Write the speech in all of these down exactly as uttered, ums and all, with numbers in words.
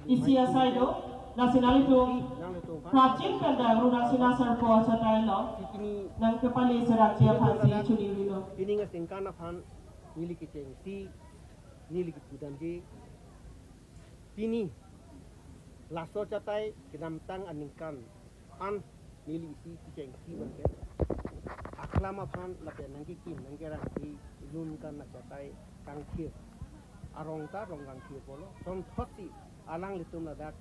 Isi asai do, lasi nanglitum prapjin pen dak Ru Dangsina Sarpo achatai along nangkepale serang ji aphansi choningri lo. Pining aningkan aphan neli kechengsi, neli kepudamji. Pini laso achatai kedamtang aningkan an neli isi kechengsi abangke aklam aphan lapen nangkekim nangkerangsi Lunkan achatai kangthir, arong ta rong kangthir pulo. Sonthotsi alanglitum ladak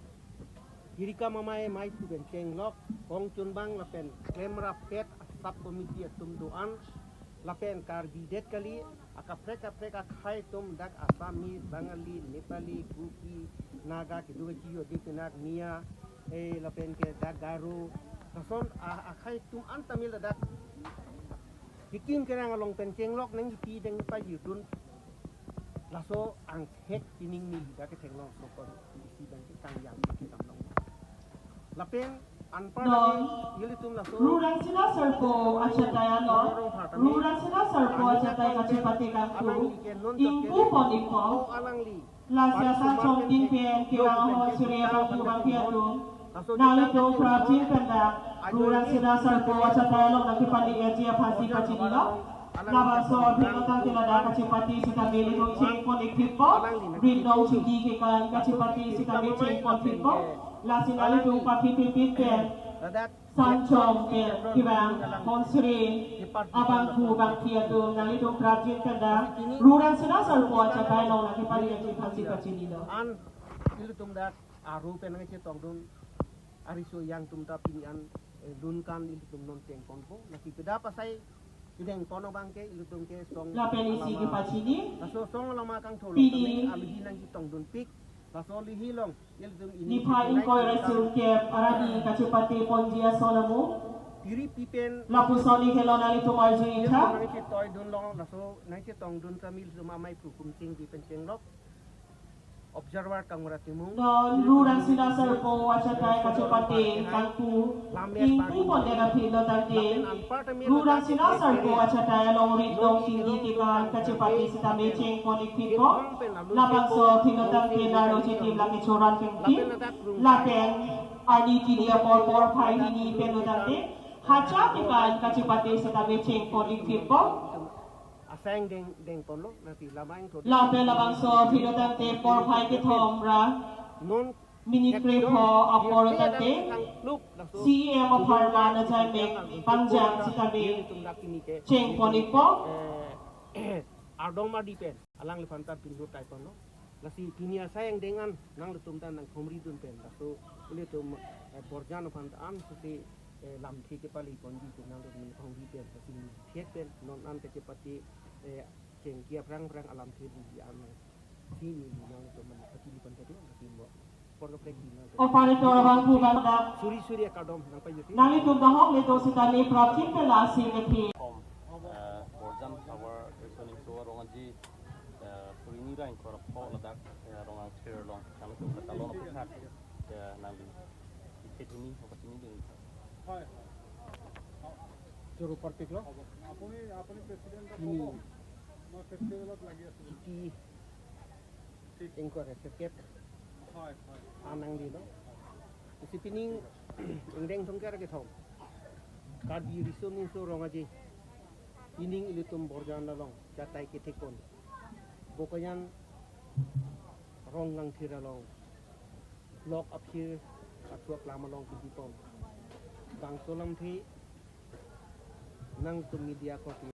Hirika Mamai Maiphu pen chenglok, kongchunbang lapen klemrappet a-sub committee atum do-an lapen Karbi det kali, akaprek kaprek akhei atum, dak Assamese, Bengali, Nepali, Kuki, Naga, kedo kachijo di kenak Miya, eh, lapen ke dak Garo, lason a-, akhei atum an tame ladak kekim kerang along pen chenglok nangkipi nangpajirdun. Laso angthek pining neli dak ketheklong sokon isi abangke kangjang kekamlong. Lapen anpar Non, lagi ilitum laso Ru Dangsina Sarpo achatai along, Ru Dangsina Sarpo achatai kachepate kangpu ingpu pon ikpo. Alangli lasi asan chomting pen kevang ahon suri abangphu bangphi atum, nanglitum prapjin pen dak Ru Dangsina Sarpo achatai along nangkepale ji aphansi pachini lo. Labangso aphi notang ke ladak kachepate sitame ilitum chengpon ikphitpo, rit nong chingki kekan kachepate sitame chengponphitpo. Lasi nanglitum paphipipit pen, sanchom pen kevang ahon suri abangphu bangphi atum, nanglitum prapjin pen dak Ru Dangsina Sarpo achatai along nangkepale ji aphansi pachini lo. An ilitum dak Aru pen nangchetongdun ariso yang atum ta pini an, eh, Lunkan ilitum non chengponpo. Lasi kedap asai kedengpon abangke ilitum ke song lapen isi alama kepachini. Laso song alama kangtholo pini kami aluhi nangchetongdunpik. Laso aluhi along ilitum ini niphai ingkoi ra sirkep arni kachepate ponji ason amo. Tiri pipen lapuson ni helo nanglitum arju ilitum itha. Nangchetoidun long, laso nangchetongdun kami ilitum amei phukum chingki pen chenglok. Observer Kangra Timung. Non Ru Dangsina Sarpo achatai kachepate kangpu ingpu pondet aphi notang ke Ru Dangsina Sarpo achatai along rit nong chingki kekan kachepate sitame chengpon ikphitpo. Labangso aphi notang ke nalo chetim lake choran kengti. Lapen arni kili apor porphai hini pen notang ke hacha kekan kachepate sitame chengpon ikphitpo. Asai angdeng dengponlo, nangpi lama ingthode. Lapen labangso aphi notang ke porphai kethom ra non minute krepho apor tangte C E M apharman ajai mek pangjang sitame chengpon ikpo. Eh, Ardom Madi pen alangliphan ta pinlo taiponlo. Lasi pini asai angdeng an nanglitum ta nangthomridun pen, laso ilitum, eh, Borjan aphan ta an susi, eh, lamthe kepaleponji pen nanglitum nangthomri pen, lasi nangthiek pen non an kachepate, eh, chengki aphrang aphrang alamthe di an si neli nanglitum aphan pachini pon tadi, lasi mo por kaprek di nangtum. Operator abangphu bangdak suri suri akardom nangpajutji. Nanglitum dahok le do sitame prapjin pen lasi ngethi. Kom, eh, Borjan Tower Resoning So Rongaji, eh, suri ni ra ingkoi ra pho ladak, eh, Rongangthir along. Kami tu kata lon tu khat, eh, nangli. Ikhit ini apa sini ding? হয়। জোৰ ওপৰত পিক লওক। আপুনি, আপুনি প্ৰেচিডেণ্ট হ'ব। মই ফেষ্টিভেলত লাগি আছোঁ। Ingkoi ra sirkep. হয়, হয়। Anang di lo. Isi pining ingdeng thomkep ra kethom. Karbi Riso Nimso Rong Aje. Pining ilitum Borjan along achatai kethekpon. Bokajan Rongangthir along. Lok aphir athuak lam along kebipon. Bangso lamthe nangtum media korte